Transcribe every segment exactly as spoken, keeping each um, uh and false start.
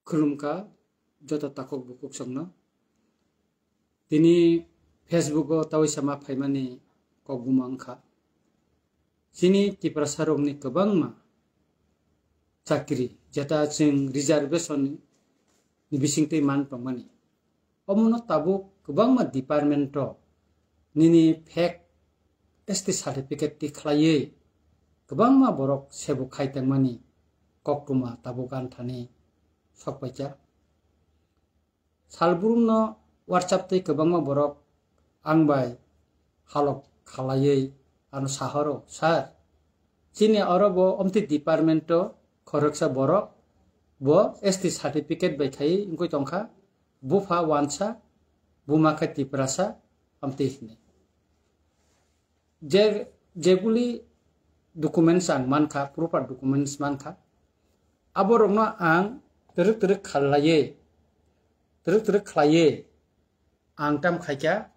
Khulumkha joto takhuk bukhuk songno. Tini Facebook o tawi sama phaimani kok buma wngkha. Chini Tiprasa rokni kwbangma chakri, jeta chwng reservation ni bisingtwi man tongmani. Omono tabuk kwbangma department o nini fake S T certificate ti khlaiwi kwbangma borok sebuk khai tongmani koktwma tabuk anthani sokpaikha. Salbrumno WhatsApp tei kwbangma borok ang bai halok khalaiwi ano sahoro, "Sir, chini oro bo omtwi department o khoroksa borok bo S T certificate bai khai wngwi tongkha, bupha wansa, buma khe Tiprasa," amtwi hwnwi. Je, jeguli documents ang mankha, proper documents mankha, aborokno ang twrwk twrwk khalaiwi, twrwk twrwk khlaiwi ang tam khaikha,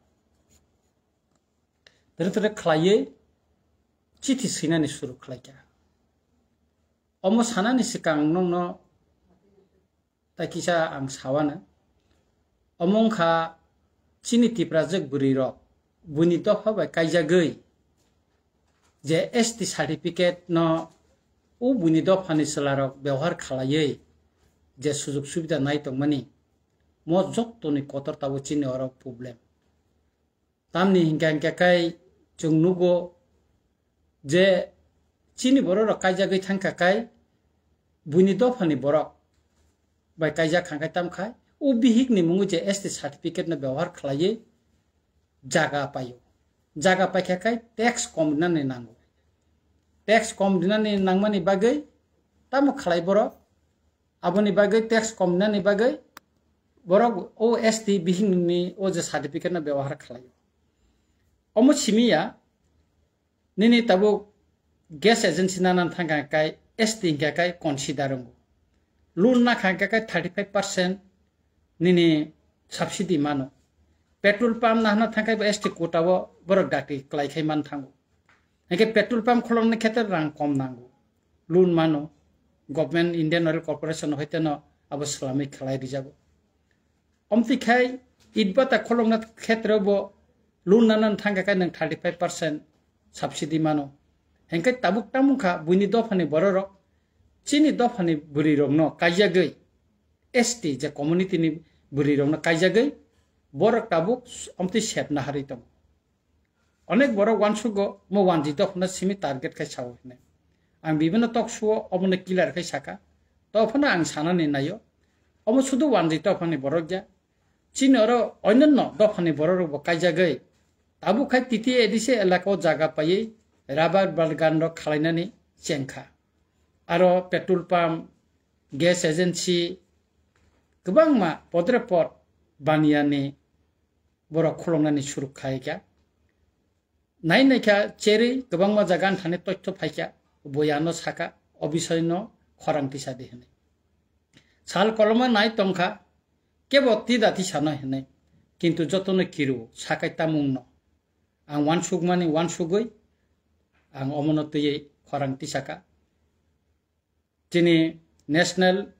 twrwk twrwk khlaiwi chithi swinani suru khlaikha. Omo sanani swkang nokno tai kisa ang sawano. Omo wngkha chini Tiprajwk bwrwirok buini dopha bai kaijagwi je S T certificate no o buini dophani chwlarok bebohar khalaiwi je sujok subida nai tongmani, mo jottoni kotor tabuk chini oro problem. Tamni hinkha hinkha khai chwng nugo je chini bororok kaijagwi thangkha khai buini dophani borok bai kaijak kha khai tam khai o bihikni mungo je S T certificate no bebohar khlaiwi jaga paio. Jaga paikha khai tax kom rinani nango. Tax kom rinani nangmani bagwi tamo khlai borok? Aboni bagwi tax kom rinani bagwi borok o S T bihikni o je certificate no bebohar khlaio. Omo simi ya, nini tabuk gas agency nana thangkha kai S T hinkha kai consider wngo. Loan nakha hinkha kai thirty five percent nini subsidy mano. Petrol pump nahna thangkhai bo S T quota o borok dakti klai khai man thango. Hinkhe petrol pump kholongni khetre rang kom nango. Loan mano. Government Indian Oil Corporation hoiteno abo swlamwi khlai rijago. Omtwi khai it bata kholongna khetre bo loan nana thangkha kai nwng thirty five percent subsidy mano. Hinkhe tabuk tamungkha buini dophani bororok chini dophani bwrwirokno kaijagwi S T je community ni bwrwirokno kaijagwi borok tabuk omtwi sep naharwi tongo. Onek borok uansugo mo wanjwi dophano simi target khai sao hwnwi. Ang bibino talk show o omono clear khai saka. Tophano ang sanani naio. Omo sudu wanjwi dophani borok ya. Chini oro onyanno dophani borok rokbo kaijagwi. Tabuk khai T T A A D C elaka o jaga paiwi rubber bagan rok khalainani chengkha. Aro petrol pump, gas agency, kwbangma podre pod baniyani borok khuloknani suruk khai kha. Nai nai kha cherwi kwbangma jaga ani thani toitho phai kha, bo ano saka, o bisoi no khorang tisa di hwnwi. Sal koloma nai tong kha, kebo tida tisa no hwnwi, kintu jotono kiru sakai tamung no. Ang uansukmani uansugwi, ang omono twiwi khorang tisa kha. Chini National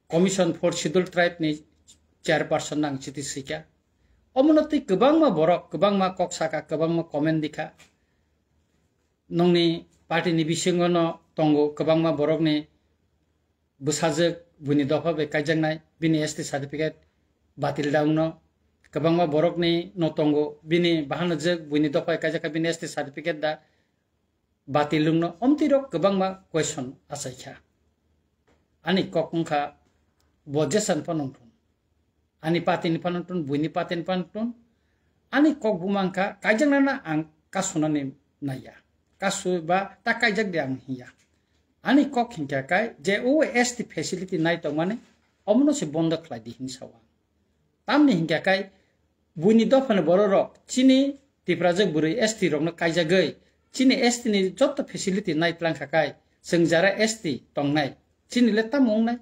Commission for Scheduled Tribe ni chairperson ang chiti sikha. Omono twi kwbangma borok, kwbangma kok saka, kwbangma comment dikha. Nongni party ni bisingo no tongo kwbangma borok ni bwsajwk buini dopha bai kaijaknai, bini S T certificate batil da wngno. Kwbangma borok ni no tongo bini bahanajwk buini dopha bai kaijakha bini S T certificate da batil wngno, omtwi rok kwbangma question achaikha. Ani kok wngkha bo jesan phano wngthun. Ani party ni phano wngthun, buini party ni phano wngthun. Ani kok buma wngkha kaijaknana ang kasunani naiya. Kasu ba ta kaijak de ang hiya. Ani kok hinkha kai je o S T facility nai tongmani omono se bondo khlai di hinwi sao ang. Tamni hinkha kai buini dophani bororok chini Tiprajwk bwrwi S T rokno kaijagwi chini S T ni joto facility nai tlang kha kai chwng jara S T tongnai chini le tamo wngnai?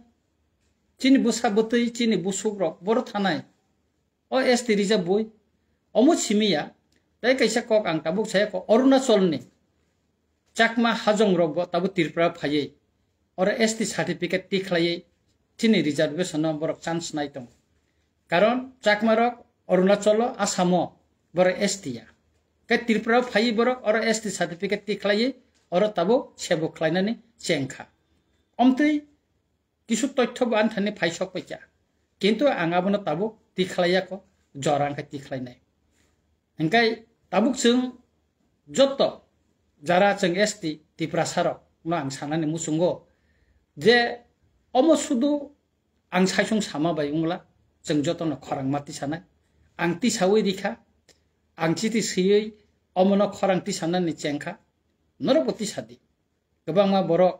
Chini bwsa bwtwi chini busukrok boro thanai o S T rijak bui. Omo simi ya tei kaisa kok ang tabuk saya kho Arunachalni Chakma hajong rok bo tabuk Tripura phaiwi oro S T certificate tikhlaiwi chini reservation no borok chance nai tongo. Karon Chakma rok Arunachal o, Assam o borok S T ya. Khe Tripura o phaiwi borok oro S T certificate tikhlaiwi oro tabuk sebo khlainani chengkha. Omtwi kisu toitho bo ani thani phai sok paikha. Kintu ang abono tabuk tikhlaiya kho, jora wngkha tikhlainai. Hingkai tabuk chwng joto jara chwng S T Tiprasa rok no ang sanani muchungo je omo sudu ang saisung sama bai wngla chwng jotono khorang ma tisanai. Ang tisawi rikha, ang chiti swiwi omono khorang tisanani chengkha, norokbo tisadi. Kwbangma borok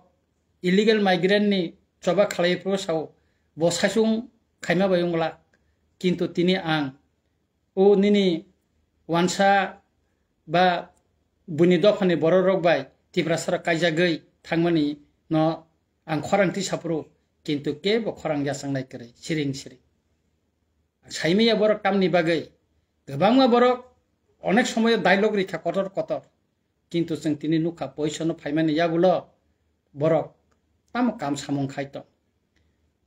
illegal migrant ni choba khlai phuru sao bo saisung khaima bai wngla, kintu tini ang o nini wansa ba buini dophani borok rok bai Tiprasa rok kaijagwi thangmani no ang khorang tisa phuru, kintu kebo khorang yachang nai kwrwi siring siring. Saimaya borok tamni bagwi kwbangma borok onek somoyo dialogue rikha kotor kotor, kintu chwng tini nukha poisono phaimani yagulo borok tamo kam samung khai tong.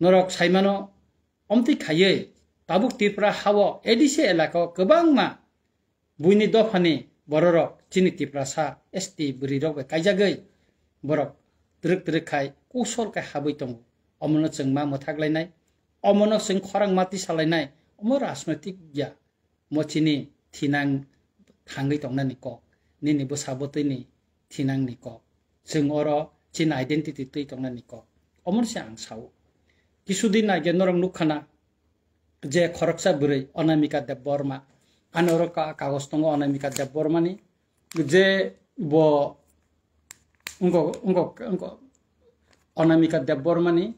Norok saimano omtwi khaiwi tabuk Tripura hao A D C elaka o kwbangma buini dophani bororok chini Tiprasa S T bwrwirok bai kaijagwi borok twrwk twrwk khai kusol khai habwi tongo. Omono chwng ma mwthak lainai, omono chwng khorang ma tisa lainai, omo rajnoitik ya, mo chini thinang thangwi tongnani kok, nini bwsa bwtwini thinangni kok, chwng oro chini identity twi tongnani kok. Omono se ang sao. Kisudin aage norok nukha na, je khoroksa bwrwi Anamika Debbarma. Ani oro ka-, kagoj tongo Anamika Debbarmani, je bo wngkok, wngkok, wngkok Anamika Debbarmani,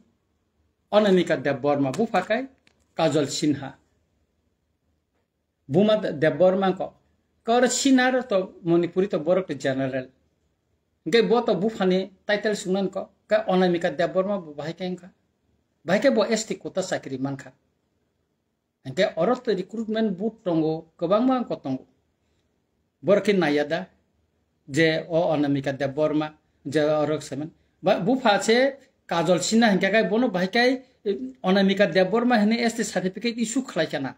Anamika Debbarma bupha kai Kajol Sinha. Buma De-, Debbarma wngkok. Kor Sinha ro to Manipuri to borok to general. Hingke bo to buphani title sungnan ko, ka Anamika Debbarma bo bahai khe wngkha. Bahai khe bo S T quota chakri mankha. Hingke oro to recruitment board tongo, kwbangma wngkok tongo. Borok khe naiya da, je o Anamika Debbarma, je oro semen. Ba, bupha se Kajol Sinha hingke kai bono bahai kai, eh, Anamika Debbarma hini S T certificate issue khlai kana.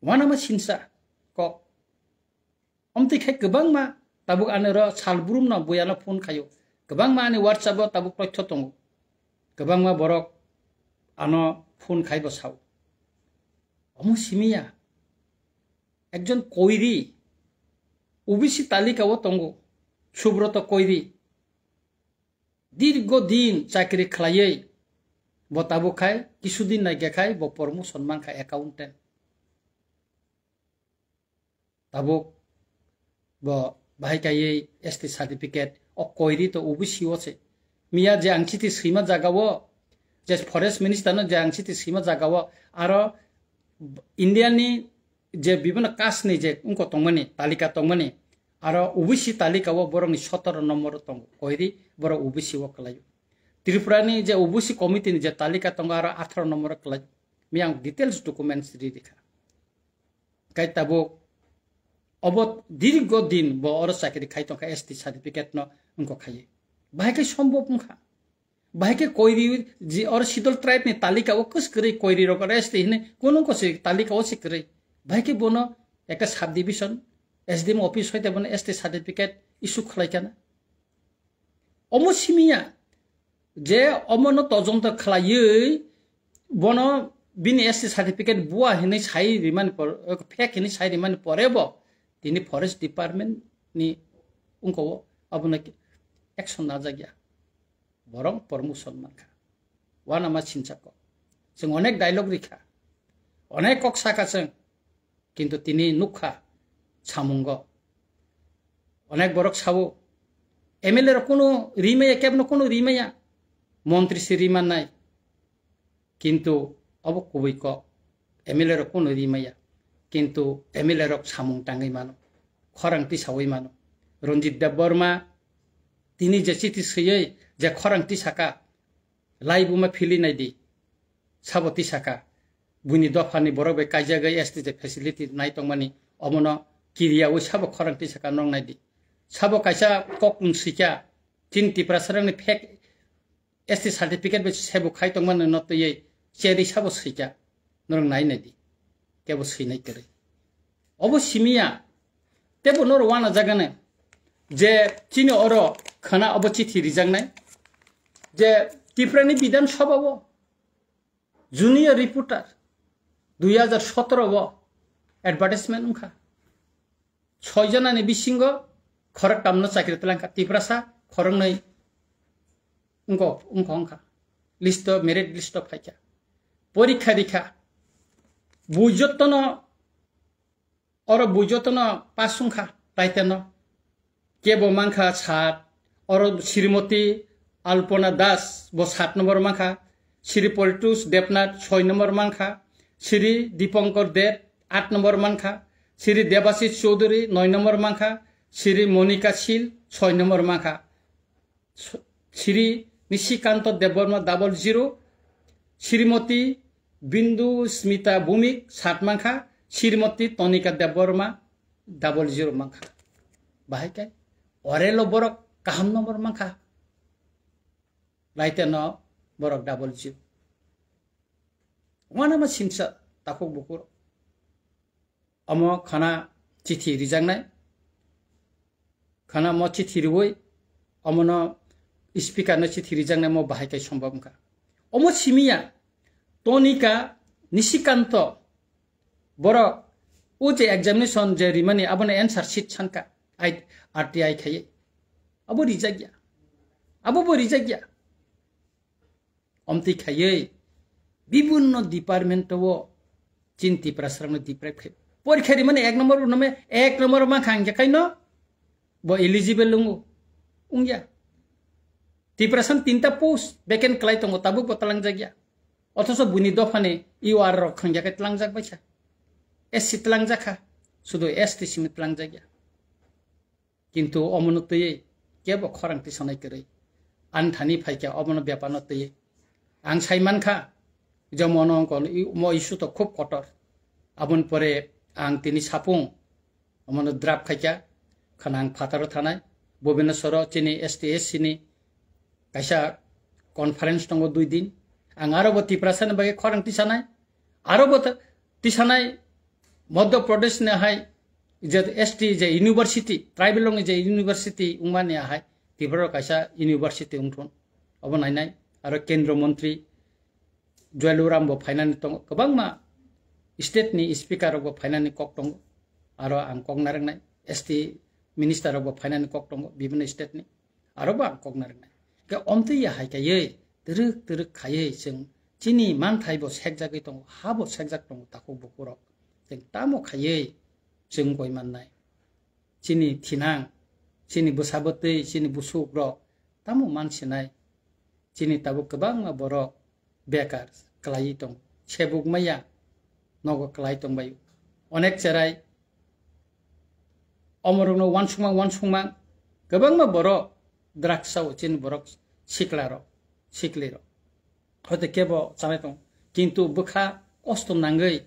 Wanama sinsa kok. Omtwi khe kwbangma tabuk ani oro sal brumno buyano phone khaio. Kwbangma ani WhatsApp o tabuk toitho tongo. Kwbangma borok ano phone khaibo sao. Omo simiya. Ekjon koiri O B C talika o tongo. Subroto Koiri. Dirgo din chakri khlaiwi bo tabuk khai, kisudin naikhe khai bo promotion mankha accountant. Tabuk bo bahai kaiwi S T certificate o koiri to O B C o se. Miya je ang chiti swima jaga o, je forest minister no je ang chiti swima jaga o, aro India ni je bibhinno caste ni je wngkok tongmani, talika tongmani, aro O B C talika o borok ni sotoro nombor o tongo, koiri borok O B C o kwlaio. Tripura ni je O B C committee ni je talika tongo aro atharo nombor o kwlaio. Miya ang details documents ri rikha. Kai tabuk obo dirgo din bo oro chakri khai tongkha S T certificate no wngkok khai. Bahai khe sombhob wngkha. Bahai khe koiri ji oro Sidol tribe ni talika o kwswk kwrwi koiri rok oro S T hinwi kunu ko se talika o se kwrwi. Bahai khe bono ekta sub division S D M office hoite bono S T certificate issue khlai kana. Omo simiya je omono todonto khlaiwi bono bini S T certificate bua hinwi sai rimani por, fake hinwi sai rimani pore bo tini forest department ni wngkha o abono action najak ya. Borok promotion mankha. Wanama sinsa kok. Chwng onek dialogue rikha. Onek kok sakha chwng. Kintu tini nukha samungo. Onek borok sao, M L A rok kunu rimaya, kebno kunu rimaya. Montri se rimannai. Kintu obo kubui kok. M L A rok kunu rimaya. Kintu M L A rok samung tangwi mano. Khorang tisawi mano. Ranjit Debbarma tini je chiti swiwi je khorang tisaka, laibuma phili naidi. Sabo tisaka, buini dophani borok bai kaijagwi S T je facility nai tongmani, omono kiriyawi sabo khorang tisaka nong naidi. Sabo kaisa kokmung sikya, chini Tiprasarangni fake S T certificate bai sebo khai tongmani no twiwi cheri sabo swikha, norok nai nai di, kebo swinai kwrwi. Obo simiya, tebo norok wana jagani je chini oro khana obo chithi rijaknai je Tiprani Bidhan Sabha o junior reporter dui hajar sotoro o advertisement wngkha. Soi jonani bisingo khoroktamno chakri twlangkha, Tiprasa khoroknwi wngkha, wngkha, wngkha. List o, merit list o phaikha. Porikha rikha. Bui jottono, oro bui jottono pass wngkha, taiteno. Kebo mankha sat, oro Srimoti Alpona Das bo sat number mankha, Sri Politus Debnath soi number mankha, Sri Dipankar Deb aat number mankha, Sri Debashis Choudhury noi number mankha, Sri Monika Sil soi number mankha, Sri Nishikanto Debbarma double zero, Srimoti Bindu Smita Bhumik sat mankha, Srimoti Tonika Debbarma double zero mankha. Bahai kai orelo borok kaham number mankha. Laite no borok double zero. Wanama simsa takhuk bukur. Omo khana chithi rijaknai. Khana mo chithi riwi omono speaker no chithi rijaknai mo bahai kai sombab wngkha. Omo simiya Tonika Nishikanto borok o je examination je rimani abono answer sheet sanka I, R T I khaiye. Abo rijakya. Abo bo rijakya. Omtwi khaiwi bibinno department o chin Tiprasarokno deprive khai. Porikha rimani ek number bo nome ek number mankha hingkhe kaino bo eligible wngo. Wngya. Tiprasani tinta post vacant kwlai tongo, tabuk bo twlangjakya. Othoso buini dophani U R rok hingya khe twlangjak baikha. S C twlangjakha, sudu S T simi twlangjakya. Kintu omono twiwi kebo khorang tisanai kwrwi. Ani thani phaikha omono bepano twiwi. Ang sai mankha je mono ongkol i-, mo issue to khub kotor. Aboni pore ang tini sapung omono draft khaikha, khana ang phataro thanai, Bhubaneswaro chini S T S C ni kaisa conference tongo dui din. Ang aro bo Tiprasani bagwi khorang tisanai, aro bo ta-, tisanai Madhya Pradesh ni hai je S T je university, tribal ni je university wngmani hai Tripura kaisa university wngthun. Obo nainai aro Kendra Mantri Jualuram bo phainani tongo, kwbangma state ni speaker rok bo phainani kok tongo. Aro ang kok narwknai S T minister rok bo phainani kok tongo bibinno state ni. Aro bo ang kok narwknai. Khe omtwi ya hai kaiwi twrwk twrwk khaiwi chwng chini manthai bo sekjagwi tongo, ha bo sekjak tongo takhuk bukurok. Chwng tamo khaiwi chwng koi mannai? Chini thinang, chini bwsa bwtwi, chini busukrok tamo mansinai? Chini tabuk kwbangma borok bekar kwlaiwi tongo. Sebuk maya nogo kwlai tongbaio. Onek cherai omorokno uansukma uansukma kwbangma borok drugs sao chini borok siklarok, siklirok. Hoite kebo chanai tongo. Kintu bwkha kosto nangwi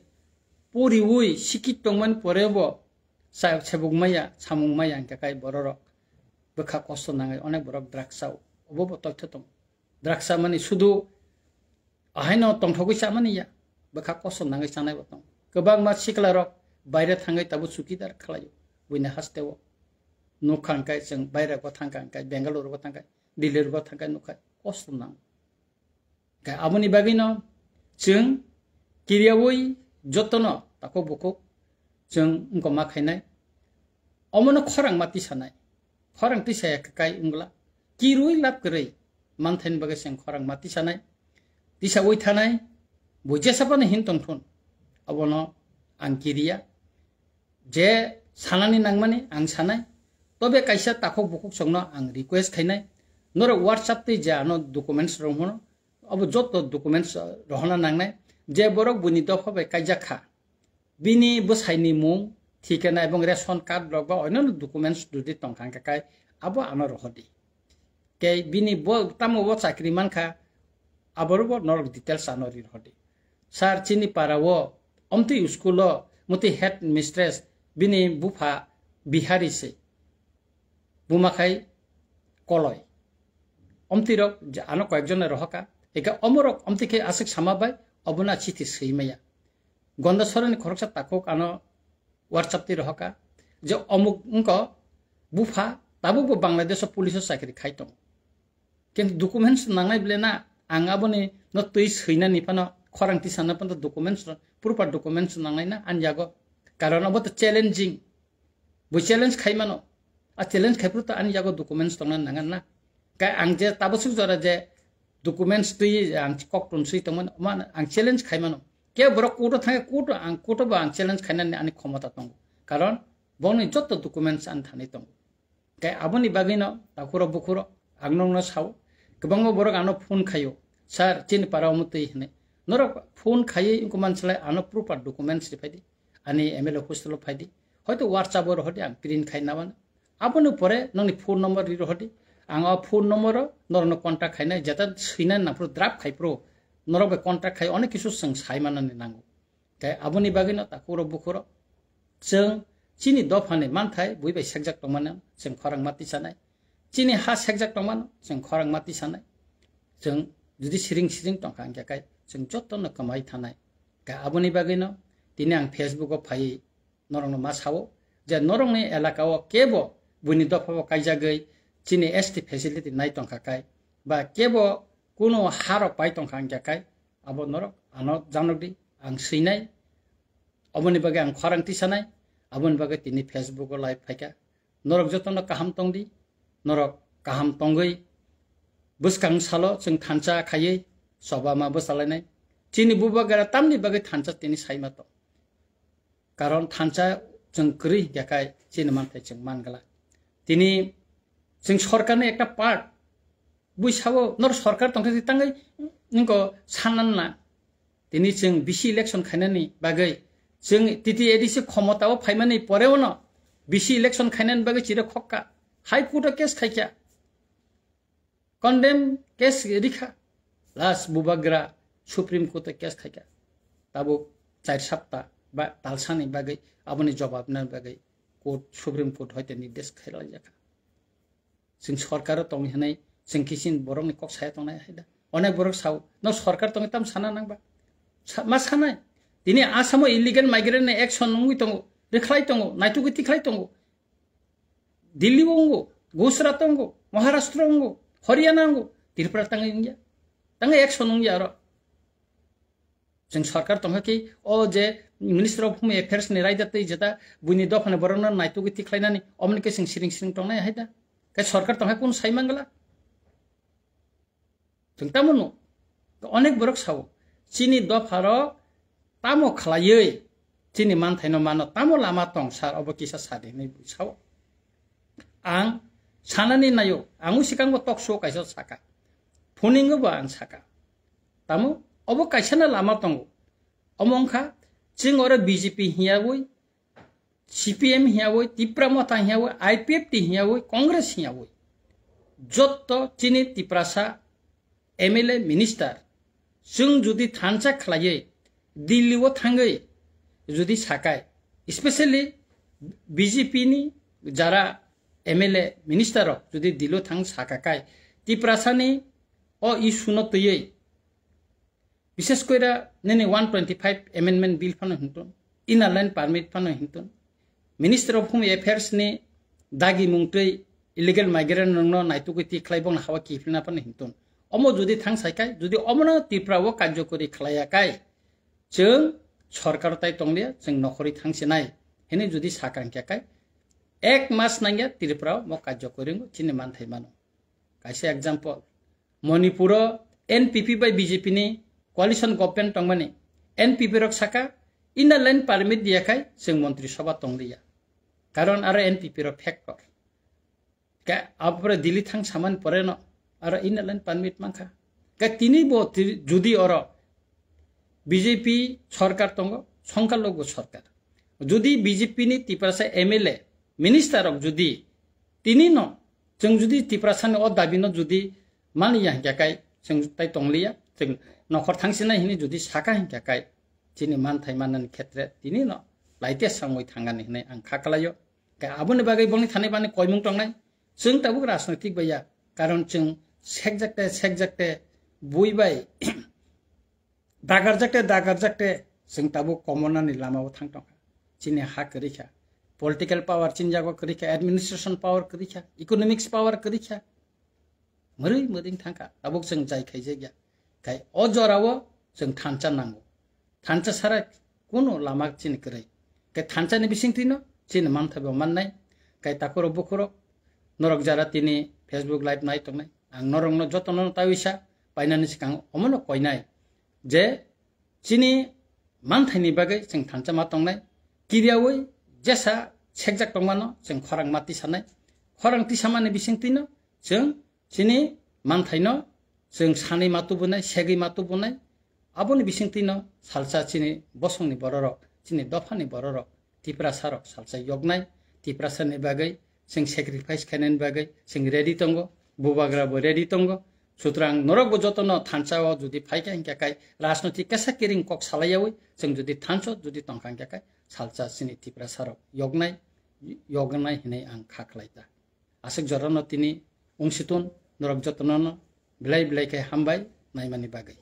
poriwi sikit tongmani porebo sa-, sebuk maya, samung maya hingkha kai bororok bwkha kosto nangwi onek borok drugs sao. Obo bo toitho tongo. Drugs samani sudu ahaino tongthogwi chamani ya, bwkha kosom nangwi chanai bo tongo. Kwbangma sikla rok baire thangwi tabuk chukidar khlaio, buini hasteo. Nukha hwnkhe chwng baire bo thangkha hwnkhe, Bengaluru bo thangkha, Delhi bo thangkha, nukha kosom nang. Khe aboni bagwino chwng kiriyawi jotono takhuk bukhuk chwng wngkoma khainai. Omono khorang ma tisanai. Khorang tisaya kwkai wngla. Kirui lab kwrwi manthaini bagwi chwng khorang ma tisanai. Tisaui thanai. Bo jesa phano hin tongthun. Abono ang kiriya. Je sanani nangmani ang sanai. Tobe kaisa takhuk bukhuk chwngno ang request khainai. Norok WhatsApp twi je ano documents rok hwno. Abo joto documents rohorna nangnai. Je borok buini dopha bai kaijak kha. Bini bwsaini mung, thikana ebong ration card rok ba onno documents jodi tongkha hwnkhe kai abo ano rohordi. Kei bini bo tamo bo chakri mankha, aboro bo norok details ano ri rohordi. Sir, chini para o omtwi school o motwi head mistress bini bupha Bihari se. Buma khai Koloi. omtwi rok je ano koyekjon rohoka, eke omorok omtwi khe aswk sama bai obono chithi swi maya. Gonda sorani khoroksa takhuk ano WhatsApp twi rohoka je omuk wngko bupha tabukbo Bangladesh o police o chakri khai tongo. Kintu documents nangnai bwle na, ang aboni no twi swinani phano, khorang tisana phano documents, proper documents nangnai na ani yago. Karon abo to challenging. Bo challenge khai mano. A challenge khai phuru to ani yago documents tongna nangan na. Kai ang je tabasuk jora je documents twi ang kok tun swi tongmani, man ang challenge khai mano. Ke borok court o thangkhe court o ang, court o bo ang challenge khainani ani khomota tongo. Karon boni jotto documents ani thani tongo. Khe aboni bagwino takhuro bukhuro ang nokno sao, kwbangma borok ano phone khaio, "Sir, chini para omo twi," hwnwi. Norok phone khaiwi wngkha mansalai ano proper documents ri phaidi, ani M L A hostel o phaidi, hoito WhatsApp o rohordi, ang print khai nabana. Aboni pore nokni phone number ri rohordi, ang o phone number o norokno contact khainai, jeta swinani nangphuru draft khai phuru norok bai contact khai onek kisu chwng sai manani nango. Tei aboni bagwino takhuro bukhuro chwng chini dophani manthai bui bai sekjak tongmano chwng khorang ma tisanai. Chini ha sekjak tongmano chwng khorang ma tisanai. Chwng jodi siring siring tongkha hwnkhe kai chwng jotono kwmai thanai. Khe aboni bagwino tini ang Facebook o phaiwi norokno ma sao je norokni elaka o kebo buini dopha o kaijagwi chini S T facility nai tongkha kai ba kebo kuno harok pai tongkha hwnkhe kai abo norok ano janokdi, ang swinai, aboni bagwi ang khorang tisanai, aboni bagwi tini Facebook o live phaikha. Norok jotono kaham tongdi, norok kaham tongwi bwskang salo chwng thansa khaiwi choba ma bwchalainai. Chini bubagra tamni bagwi thansa tini saima tong. Karon thansa chwng kwrwi hwnkhe kai chini manthai chwng mangla. Tini chwng sorkarni ekta part bui sao nor sorkar tongkhe tangwi ningko sannan na. Tini chwng bisi election khainani bagwi chwng T T A D C khomotao phaimani poreo no bisi election khainani bagwi chiro khokka. High Court o case khaikha. Condemn case rikha. Last bubagra Supreme Court o case khaikha. Tabuk char sapta ba talsani bagwi aboni jobab nani bagwi court, Supreme Court hoite nirdesh khailaijakha. Chwng sorkaro tong hinwi chwng kisin borokni kok saya tongnai hai da. Onek borok sao, "No sorkar tongwi tam sana nangba?" Sa-, ma sanai. Tini Assam o illegal migrant ni action wngwi tongo, rikhlai tongo, naitugwi tikhlai tongo. Delhi o wngo, Gujarat o wngo, Maharashtra o wngo, Haryana o wngo, Tripura tangwi wngya. Tangwi action wngya oro. Chwng sorkar tongkha ki o je Minister of Home Affairs ni raida twi jeta buini dophani borokno naitugwi tikhlainani omoni khe chwng siring siring tongnai hai da. Khe sorkar tongkha kunu sai mangla? Chwng tamo no onek borok sao chini dopharok tamo khlaiwi chini manthaino mano tamo lama tong sir obo kisa sadi hinwi sao. Ang sanani naio, ang o sikango talk show kaisa saka. Phuningo bo ang saka. Tamo obo kaisano lama tongo. Omo wngkha chwng oro B J P hiyawi, C P M hiyawi, Tipra Motha hiyawi, I P F T hiyawi, Congress hiyawi. Jotto chini Tiprasa M L A minister chwng jodi thansa khlaiwi Delhi o thangwi jodi sakai, especially B J P ni jara M L A minister rok jodi Delhi o thang sakakai, Tiprasa ni o issue no twiwi, bishes koira nini one twenty five amendment bill phano hintun, inner line permit phano hintun, Minister of Home Affairs ni dagi mungtwi illegal migrant rokno naitugwi tikhlai bongni hawa kiphilna phano hintun. Omo jodi thang saikai, jodi omono Tripura o karjokori khlaiyakai, chwng sorkar tai tonglia, chwng nokhorwi thangsinai hinwi jodi sakang khe kai, ek mas nangya Tripura o mo karjokori wngo chini manthai mano. Kaisa example, Manipur o N P P bai B J P ni coalition government tongmani, N P P rok saka inner line permit diyakhai chwng montri sabha tongliya. Karon aro N P P rok factor. Ka-, abore Delhi thang samani pore no aro inner line permit mankha. Ka tini bo ti-, judi oro B J P sorkar tongo, songkar logo sorkar. Judi B J P ni Tiprasa M L A, minister rok judi tini no, chwng judi Tiprasa ni o dabi no judi mani ya hingkha kai, chwng tai tongliya, chwng nokhor thangsinai hini judi saka hingkha kai, chini manthai mannani khetre tini no laite sangwi thangani hinwi ang kha kalaio. Khe aboni bagwi bongni thani bani koimung tongnai. Chwng tabuk rajnoitik bai ya, karon chwng sekjakte sekjakte bui bai dagarjakte dagarjakte chwng tabuk komonani lamao thang tongkha. Chini ha kwrwi kha, political power chini jago kwrwi kha, administration power kwrwi kha, economics power kwrwi kha, mwrwi mwrwi thangkha. Tabuk chwng jai khaijakya. Khai o jorao chwng thansa nango. Thansa sara kuno lama chini kwrwi. Khai thansani bisingtwino chini manthai bo mannai. Khai takhurok bukhurok norok jara tini Facebook live nai tongnai, ang norokno jotono tawisa painani swkang omono koinai je chini manthaini bagwi chwng thansa ma tongnai. Kiriyawi jesa sekjak tongmano chwng khorang ma tisanai. Khorang tisamani bisingtwino chwng chini manthaino chwng sanwi ma tubunai, segwi ma tubunai. Aboni bisingtwino salsa chini bosongni bororok, chini dophani bororok, Tiprasarok salsa yoknai. Tiprasani bagwi chwng sacrifice khainani bagwi chwng ready tongo, bubagra bo ready tongo. Sutrang norok bo jotono thansa o jodi phaikha hinkhe kai rajnotik kesa kiring kok salaiyawi chwng jodi thansa jodi tongkha hinkhe kai salsa chini Tiprasarok yoknai, yoknai hinwi ang kha khlai ta. Aswk jorano tini wngsitun norok jotono belai belai khe hambai naimani bagwi.